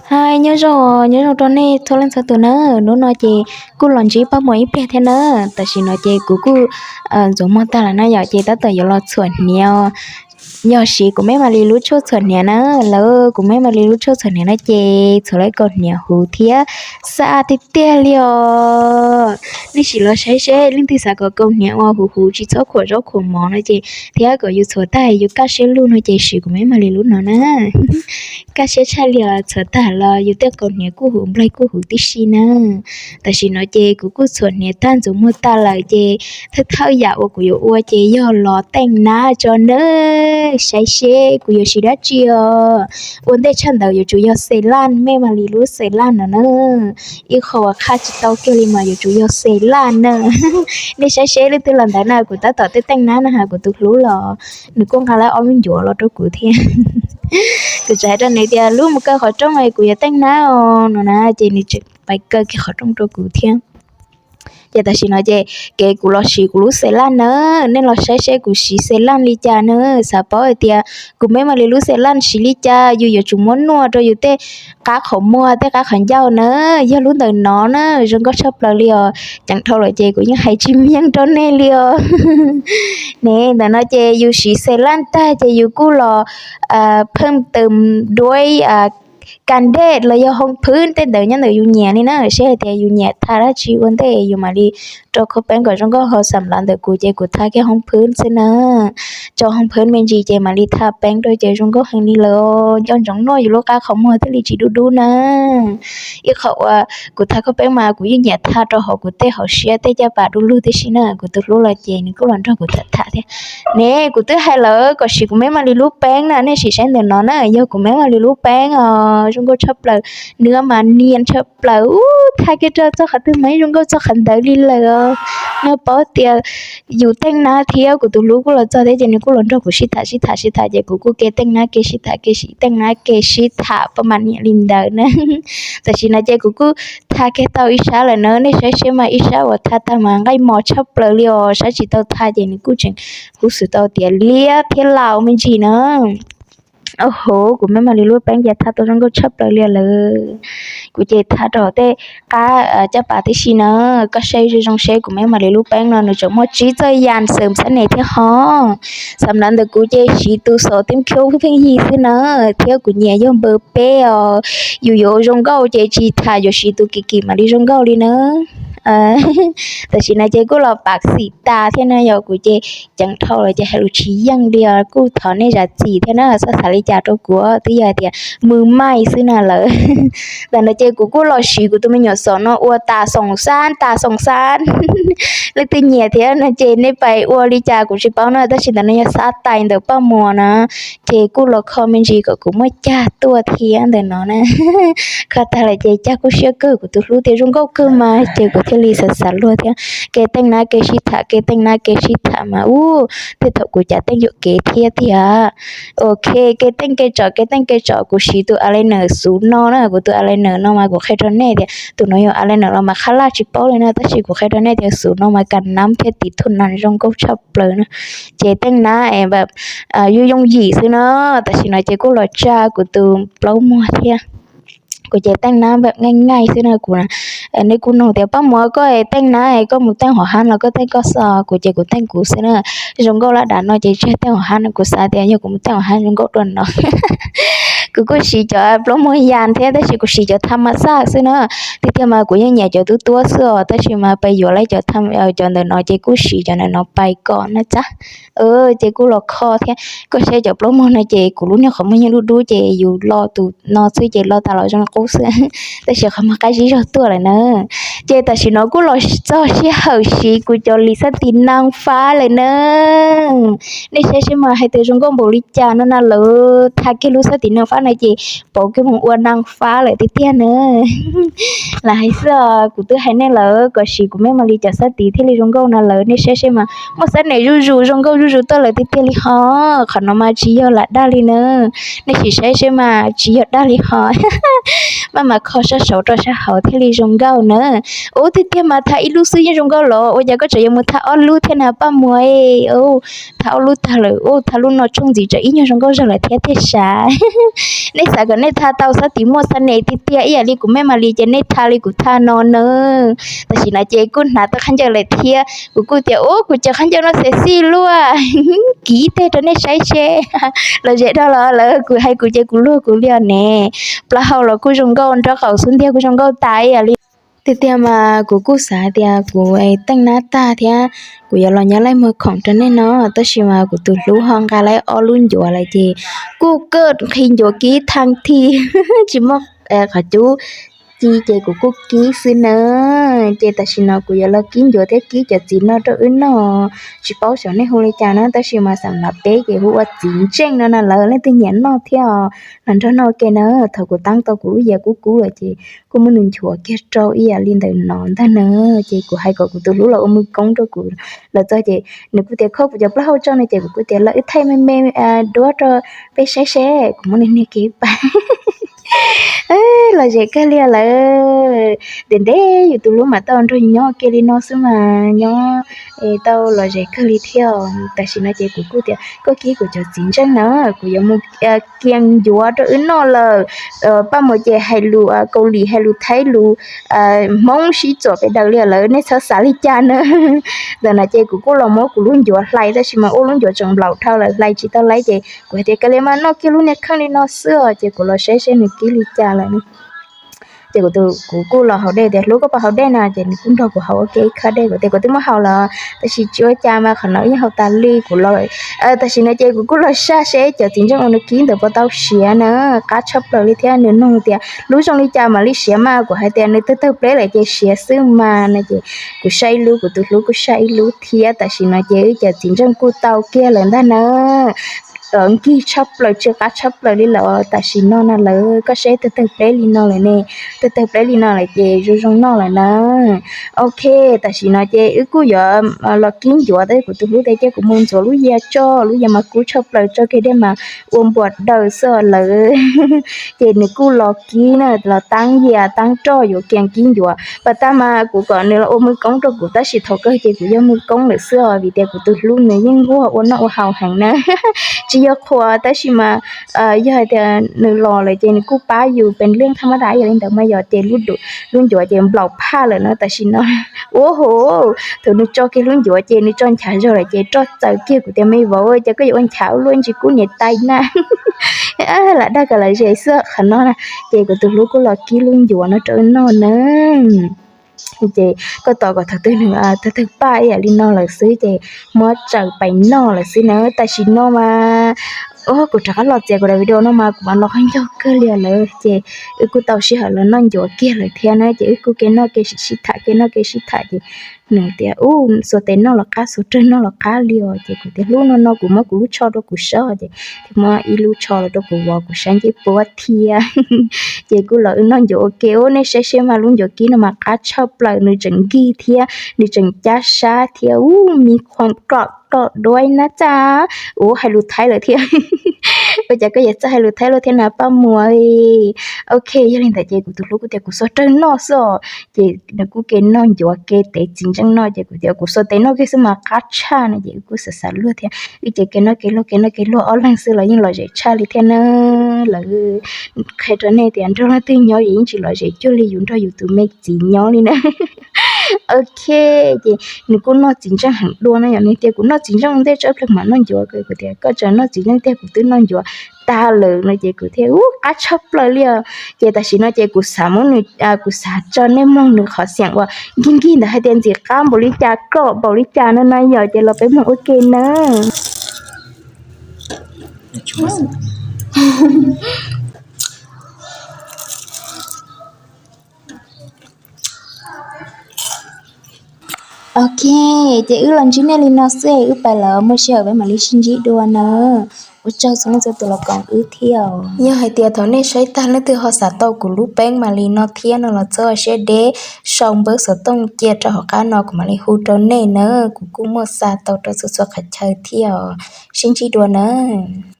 Hi, nyob zoo, nyob zoo rau nej txhua leej txhua tus na. Hnub no ces kuj los ntsib Paj Muas ib pliag thiab na. Tam sim no ces kuv kuj ntxuav muag tag lawm na yom, ces tab tom yuav los txhuam hniav. Yog siv kuv meb Malis lub tshuaj txhuam hniav na, lawv kuv meb Malis lub tshuaj txhuam hniav na ces txhuam lawv kaus hniav huv thiab xa tiag tiag li os. Nej sim los saib seb leej twg xav kom kaus hniav ua huv huv tsis txhob khuam zaub khuam mov no ces, thiab kom yus txhuam tag yus kaj siab lug no ces siv kuv meb Malis lub no na. Kaj siab tshaj li os, txhuam tag los yus tej kaus hniav kuj huv nplaig kuj huv tib si na. Tam sim no ces kuv kuj txhuam hniav tag ntxuav muag tag lawm ces thawj thawj yam uas kuv yuav ua ces yog los teej nab tso na. Saib seb kuv yuav siv dab tsi os. Ua ntej tshaj ntawd yuav tsum yog xes laj, meb Malis lub xes laj no na. Ib qho uas qhaj tsis tau kiag li mas yuav tsum yog xes laj na. Nej saib seb leej twg los ntawd na, kuv tab tom tej teej nab na has kuv tus hlub los nws kuj nqa lawv ob lub ncuav los rau kuv thiab. Kuv txawm hais rau nws tias lub mus kaw qhov rooj kuv yuav teej nab os no na, ces nws tseem pais kaw kiag qhov rooj rau kuv thiab. Ces tam sim no ces kev kuv los siv kuv lub xes laj na, nej los saib seb kuv siv xes laj li cas na. Xav paub hais tias kuv meb Malis lub xes laj siv li cas, yus yuav tsum muab nuaj rau yus tej qab qhov muag tej qab qhov ncauj na. Yog lub ntawm no na, zoo nkauj tshaj plaws li os. Ceev dhau lawm ces kuv yeej hais tsis meej rau nej li os. Ne ntawm no ces yus siv xes laj tag ces yus kuj los pheej tus duab kas dej los yog hoo phwb tej ntawd nyob ntawm yus nyiam li na, seb hais tias yus nyiam tha dab tsi ua ntej yus mam li rau khawb peeb kom zoo nkauj. Ho xam lav ntawm kuv ces kuv tha kiag hoo phwb xwb na. Tso hoo phwb me ntsis ces mam li tha peeb rau ces zoo nkauj heev li lawm, nco ntsoov nuaj yus lub qab qhov muag thiaj li tsis dub dub na. Ib qho uas kuv tha khawb peeb mas kuv yeej nyiam tha rau hauv kuv tej hauv siab tej caj pas du lug tib si na. Kuv tus hlub los ces nws kuj los nrog kuv tham tham thiab. Ne kuv twb hais lawm kom siv kuv meb Malis lub peeb na, nej sim saib ntawm no na, yog kuv meb Malis lub peeb os, zoo nkauj tshaj plaws. Nws mas nias tshaj plaws, ub, tha kiag rau txoj qhov twg mas zoo nkauj txog qhov ntawd li lawm os. Nws paub tias yus teej nab thiab kuv tus hlub kuj los txog thiab ces nws kuj los nrog kuv sib tham sib tham sib tham ces kuv kuj ke teej nab ke sib tham ke sib teej nab ke sib tham pab mas niam li ntawd na. Tam sim no ces kuv kuj tha kiag tau ib sab lawm na, nej saib seb mas ib sab uas tha tag mas nqaij mos tshaj plaws li os, sab tsis tau tha ces nws kuj tseem huv xwm tau tias liab thiab laus me ntsis na. Au hov, kuv meb Malis lub peeb ces tha tau zoo nkauj tshaj plaws li lawm. Kuv ces tha rau tej qab caj pas tib si na. Koj saib zoo zoo seb kuv meb Malis lub peeb no nws tseem muaj tsib txoj yas xwm xab nes thiab ho. Xam lav ntawm kuv ces siv tus xov teeb khiub pheej yig xwb na, thiab kuv nyiam yog npawg peb os. Yus yuav zoo nkauj ces tsis tham, yuav siv tus kim kim mam li zoo nkauj li na. Tam sim no ces kuj los pam xim tas thiab na yom, kuv ces ceev dhau lawm ces hais lus tsis yeej li os, kuj thov nej zam txim thiab na, txhob xav li cas rau kuv, twb yog tias mws maij xwb na lawm. Ntawm no ces kuv kuj los siv kuv tus me nyuam xov no ua tas xoom xab tas xoom xab. Leej twg nyiam thiab no ces nej pais ua li cas kuv tsis paub na, tab sis ntawm no yog xab tais ntawm Paj Muas na, ces kuj los kho me ntsis kom kuv muaj cag tuaj thiab ntawm no na. Kho tag lawm ces cag kuj siab kawg, kuv tus hlub tias zoo nkauj kawg mas ces kuv thiaj li xav xav luag thiab. Ke teej nab ke sib tham, ke teej nab ke sib tham mas ub, tej thaum kuv cav teej yuam kev thiab tiag. Ok, ke teej ke tsom, ke teej ke tsom, kuv siv tus eyeliner xuv no na, kuv tus eyeliner no mas kuv qhia rau nej tias tus no yog eyeliner los mas qhab laj tsis paub li na, tab sis kuv qhia rau nej tias xuv no mas kas nab thiab tiv thuj nas zoo nkauj tshaj plaws na. Ces teej nab es yooj yooj yim xwb na, tam sim no ces kuj los tsa kuv tus plaub muag thiab. Kuv ces teej nab nqaij nqaij xwb na kuv. Nej kuj nug tias Paj Muas koj teej nab koj mus teej hauv hab los koj teej koj xwb, kuv ces kuv teej kuv xwb na. Zoo nkauj laj dav no ces tsis teej hauv hab no, kuv xav tias yog kuv mus teej hauv hab zoo nkauj dua no. Kuv kuj siv cov plaub muag yas thiab tab sis kuv siv cov tham mas xaj xwb na. Tiag tiag mas kuv yeej nyiam cov tub tuab xwb os, tab sis mas pais yuav lawm cov ntawm no ces kuj siv cov ntawm no pais kom na txab. Ces kuj los kho thiab. Koj saib cov plaub muag no ces kuv lub niag qhov muag yeej dub dub ces yus lo tus no xwb ces lo tas los zoo qub xwb, tab sis qhov muag qab zib zog tuaj lawm na. Ces tam sim no kuj los txog sij hawm siv kuv cov lis xab tis naj fab lawm na. Nej saib seb mas hais tias zoo nkauj npaum li cas no na, lawv tha kiag lub xab tis naj fab no ces pauv kiag mus ua naj fab lawm tiag tiag na. Lam hais xwb os, kuv twb hais nej lawm kom siv kuv meb Malis cov xab tis thiaj li zoo nkauj no lawm, nej saib seb mas muaj xab nes zuj zus zoo nkauj zuj zus tuaj lawm tiag tiag li ho. Qhov no mas tsis yog lam dag li na, nej sim saib seb mas tsis yog dag li ho. Maj mam kho sab saud rau sab hauv thiaj li zoo nkauj na. Ub, tiag tiag mas tha ib lub xwb yeej zoo nkauj los ua cas koj tseem yuav mus tha ob lub thiab na Paj Muas? Ub, tha ob lub tag lawm, ub, tha lub no tshooj ntxiv tseem ib nyuag zoo nkauj zog lawm thiab tiag sav. Nej xav kom nej tha tau xab tim muaj xab nes tiag tiag ib yam li kuv mej mam li ces nej tha li kuv tha no na. Tam sim no ces kuj hnav tau khaub ncaws lawm thiab, kuv kuj tias ub kuv cov khaub ncaws no sexy luaj. Kiv teg rau nej saib seb. Los zem dhau los lawv, kuv hais kuv ces kuv luag kuv li os ne. Plaub hau los kuj zoo nkauj, nraub qaum xub ntiag kuj zoo nkauj tas ib yam li. Tiag tiag mas kuv kuj xav tias kuv teej nab tag thiab kuv yuav los nyob laij muag khoom rau nej no, tab sis mas kuv tus hlub ho nqa lawm ob lub ncuav lawm ces kuj kawj nqhis ncuav kib thaj thi, tsis muaj qhov cub ci ces kuv kuj kib xwb na. Ces tam sim no kuv yuav los kib ncuav thiab kib cov txiv no rau wb noj. Tsis paub xyov nej hu li cas na, tab sis mas xam lav peb ces hu ua txiv ntseej no na lawm, leej twg nyiam noj thiab los nrog noj ua ke na. Thaum kuv teeb tau kuv lub yias kub kub lawm ces kuj muab nws nchuav kiag rau ib yam li ntawm no ntag na. Ces kuv hais kom kuv tus hlub los ua mws koob rau kuv lawm txog ces nws kuj tias kho kuv cov plaub hau tso no ces kuv kuj tias los wb thaij me me duab rau peb saib seb, kuv muab nws niag kiag ib pas. Los zem kawg li lawm. Ntev ntev yus tus hlub mam tau nrog nyob ua ke li no xwb mas nyob tau los zem kawg li thiab. Tam sim no ces kuv kuj tias koj kib kuv cov txiv ntseej na, kuv yuav mus kiag ncuav rau wb noj lawm. Paj Muas ces hais lus Kaus Lim, hais lus Thaib, lus Hmoob sib txuam pes daws li lawm, nej txhob xav li cas na. Ntawm no ces kuv kuj los muab kuv lub ncuav hlais tab sis mas ua lub ncuav tseem nplaum dhau lawm, hlais tsis tau laib ces kuv hais tias kav liam mas noj kiag lub niag kheej li no xwb os, ces kuv los saib seb nws kib li cas lawm. Ces kuv kuj los haus dej tias hlub koj puas haus dej na, ces nws kuj nrog kuv haus ua ke ib khab dej, kuv tias kuv twb muab haus los tab sis tsis ua cas mas qhov no yeej haus tas li kuv los. Tam sim no ces kuv kuj los saj seb cov txiv ntseej uas nws kib ntawd puas tau siav na, qab tshaj plaws li thiab. Nws nug tias lub zoo li cas mam li siav mas, kuv hais tias nws tawg tawg pleb lawm ces siav xwb mas no ces kuv saj ib lub, kuv tus hlub kuj saj ib lub thiab. Tam sim no ces wb cov txiv ntseej kuj tau kiag lawm ntag na. Nkig tshaj plaws, tsw qab tshaj plaws li lawm tam sim no na lawm, koj saib tawg tawg pleb li no lawm ne, tawg tawg pleb li no lawm ces zoo zoo noj lawm na. Ok, tam sim no ces wb kuj yuav los kib ncuav, tab sis kuv tus hlub tias cia kuv mus ntxuav lub yias tso, lub yias mas kub tshaj plaws, tso kiag dej mas ua npuas daws xwb lawm. Ces nws kuj los kib na, los teeb yias teeb roj yuav kiag kib ncuav. Pas tag mas kuv kom nws los ua mws koob rau kuv tab sis thaum kawg ces kuv yog mws koob lawm xwb os, vim tias kuv tus hlub nws yeej nquag ua noj ua haus heev na. Tsis yog qhuas tab sis mas yog hais tias nws los lawm ces nws kuj pab yus pes lwj thaj mab tas yog li ntawd mas yog ces lub ncuav ces nplaum phaj lawm na tam sim no. Ua ho, thaum nws tso kiag lub ncuav ces nws tso nchav zog lawm ces roj txawm kiag, kuv tias me vauv cas koj yuav ua nchav ua luaj ntsis kub niam tais na. Lam dag kom lom zem xwb qhov no na. Ces kuv tus hlub kuj los kib lub ncuav no rau noj na. Ces koj tos kom thaum twg nws tawg tawg paj ib yam li no lawm xwb ces muab tsaws pais noj lawm xwb na. Tam sim no mas kuv rov qab los txiav kuv daim video no mas kuv mas los qab ncauj kawg li lawm ces wb kuj tau sij hawm los noj ncuav kiag lawm thiab na. Ces wb kuj ke noj ke sib sib tham, ke noj ke sib tham ces nws tias ub, xuas tes noj los qab, xuas rawg noj los qab li os. Ces kuv tias hlub, no no kuv muab kuv lub tsho rau kuv sab, ces thiaj muab ib lub tsho los rau kuv vov kuv sab ncej puab thiab. Ces kuj los wb noj ncuav ua ke, ub, nej saib seb mas lub ncuav kib no mas qab tshaj plaws, nws tseem nkig thiab nws tseem cab sab thiab, ub, mi khuam klom klom duab na txaj, ub, hais lus Thaib lawm thiab. Ua cas koj yuav txawj hais lus Thaib luaj thiab na Paj Muas? Ok, yog li ntawd ces kuv tus hlub kuj tias kuv xuas rawg noj xwb os. Ces nws kuj ke noj ncuav ke tev txiv ntseej noj, ces kuv tias kuv xuas tes noj kiag xwb mas qab tshaj no, ces wb kuj xav xav luag thiab. Wb ces ke noj ke luag, ke noj ke luag ob leeg xwb los yeej lom zem tshaj li thiab na. Lawv qhia rau nej tias nrog leej twg nyob yus yeej tsis lom zem cuag li yus nrog yus tus me txiv nyob li na. Ok, ces nws kuj noj txiv ntseej heev dua na yom, nws tias kuv noj txiv ntseej ntej tso wb pleg mam noj ncuav. Kuv tias koj tseem noj txiv ntseej tiag, kuv twb noj ncuav tag lawm no, ces kuv thiaj ub qab tshaj plaws li os. Ces tam sim no ces kuv xav muab nws, kuv xav tso nej mloog nws qhov xiam uas nkig nkig ntawd hais tias ntxim qab npaum li cas, klom npaum li cas no na yom, ces los peb mloog ua ke na. Ok, ces wb los ntsib nej li no xwb, wb pais lawm, muaj sij hawm peb mam li sib ntsib dua na. Ua tsaug txhua leej txhua tus los koom wb thiab. Yog hais tias thaum nej saib tag leej twg ho xav tau kuv lub peeb mam li no thiab no los txhob siab deb, sau npawb xov tooj cia rau hauv qab no kuv mam li hu rau nej na. Kuv kuj muaj xa tau rau txhua txhua qhov chaw thiab os. Sib ntsib dua na.